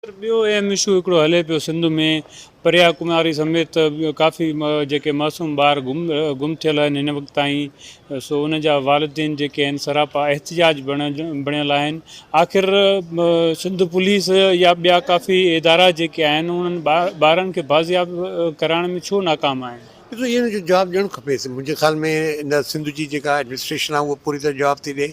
سر ٻيو اهم اشو هڪڙو هلي پيو سنڌ ۾ پريا ڪماري سميت ڪافي جيڪي معصوم ٻار گم گم ٿيل آهن هن وقت تائين سو ان جا والدين جيڪي آهن سراپا احتجاج بڻيل آهن آخر سنڌ پوليس يا ٻيا ڪافي ادارا جيڪي آهن انهن ٻارن کي بازياب ڪرائڻ ۾ ڇو ناڪام آهن؟ ڏسو ان جو جواب ڏيڻ کپي منهنجي خيال ۾ نه سنڌ جي جيڪا ايڊمنسٽريشن آهي اها پوري طرح جواب ٿي ڏي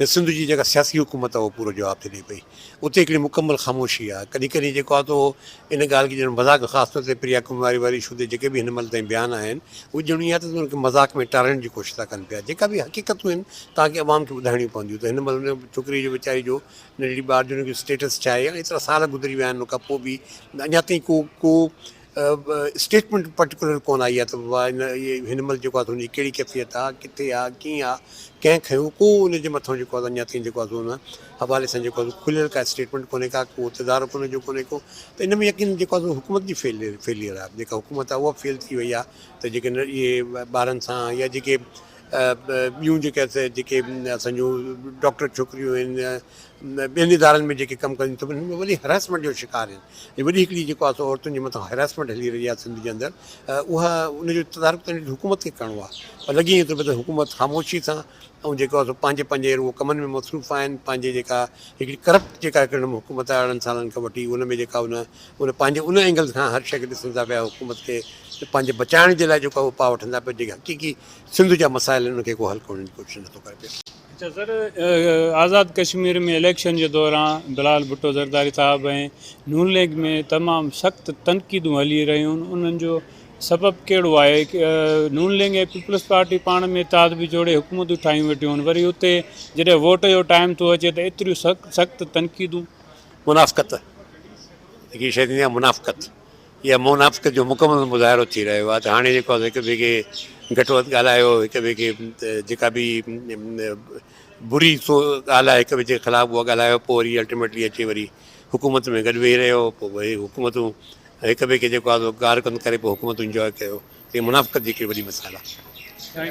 نه سنڌ جي جيڪا سياسي حڪومت آهي اها پورو جواب ٿي ڏي پئي اتي هڪڙي مڪمل خاموشي آهي. ڪڏهن ڪڏهن جيڪو آهي سو ان ڳالهه کي ڄڻ مذاق خاص طور تي پريا ڪماري واري اشو تي جيڪي به هن مهل تائين بيان آهن اهي ڄڻ ائين آهي ته انهن کي مذاق ۾ ٽارڻ جي ڪوشش ٿا ڪن پيا. جيڪا به حقيقتون آهن توهان کي عوام کي ٻڌائڻيون پونديون ته هن مهل ان ڇوڪري جو ويچاري جو ننڍڙي ٻار جو ان جو اسٽيٽس ڇا آهي ۽ ايترا سال گذري ويا آهن ان کان پوء به اڃا تائين ڪو ڪو اسٽيٽمينٽ پرٽيڪولر ڪونه آئي آهي ته بابا هن هن مهل جيڪو آهي سو ان جي ڪهڙي ڪيفيت آهي ڪٿي آهي ڪيئن آهي ڪنهن کنيو ڪو ان جي مٿان جيڪو آهي اڃا تائين جيڪو آهي سو ان حوالي سان جيڪو آهي سو کليل ڪا اسٽيٽمينٽ ڪونهي ڪا ڪو تدارڪ ان جو ڪونهي ڪو ته ان ۾ يقين جيڪو آهي سو حڪومت جي فيليئر فيليئر آهي جيڪا حڪومت آهي اها فيل ٿي وئي آهي ته جيڪي اهي ٻارن سان يا جيڪي ٻيون جيڪي جيڪي اسان جون ڊاڪٽر ڇوڪريون آهن ٻين ادارن ۾ جيڪي ڪم ڪن ٿا انهن ۾ وڏي هراسمينٽ جو شڪار آهن ۽ وڏي هڪڙي جيڪو آهي سو عورتن جي مٿان هراسمينٽ هلي رهي آهي سنڌ جي اندر اها ان جو تدارڪ ته حڪومت کي ڪرڻو آهي پر لڳي ائين ٿو پيو ته حڪومت خاموشي سان ۽ جيڪو آهي سو پنهنجي پنهنجي رڳو ڪمن ۾ مصروف آهن پنهنجي جيڪا هڪڙي ڪرپٽ جيڪا هڪڙي حڪومت آهي 18 سالن کان وٺي ان ۾ جيڪا ان ان پنهنجي ان اينگل کان هر شيء کي ڏسن ٿا پيا حڪومت کي پنهنجي بچائڻ جي لاء جيڪو اپاء وٺن ٿا پيا جيڪي حقيقي سنڌ جا مسائل آهن ان کي ڪو حل ڪرڻ جي ڪوشش نٿو ڪري پيو. اچا سر آزاد ڪشمير ۾ اليڪشن جي دوران بلال ڀٽو زرداري صاحب ۽ نون ليگ ۾ تمام سخت تنقيدون هلي رهيون آهن انهن جو سبب ڪهڙو آهي نون ليگ ۽ پيپلز پارٽي پاڻ ۾ اتحاد به جوڙي حڪومتون ٺاهيون ويٺيون آهن وري اتي جڏهن ووٽ جو ٽائيم ٿو اچي ته ايتريون سخت تنقيدون. منافقت هڪڙي شيء ٿيندي آهي منافقت اها منافقت جو مڪمل مظاهرو ٿي رهيو آهي ته هاڻي جيڪو آهي هڪ ٻئي کي گهٽ وڌ ڳالهايو هڪ ٻئي کي جيڪا به بري سو ڳالهه آهي هڪ ٻئي جي خلاف اها ڳالهايو پوء وري الٽيميٽلي اچي وري حڪومت ۾ گڏ ويهي رهيو پوء وري حڪومتون هڪ ٻئي کي جيڪو آهي سو گار ڪند ڪري پوء حڪومتون انجواء ڪيو ته منافقت جي هڪڙي وڏي مثال آهي.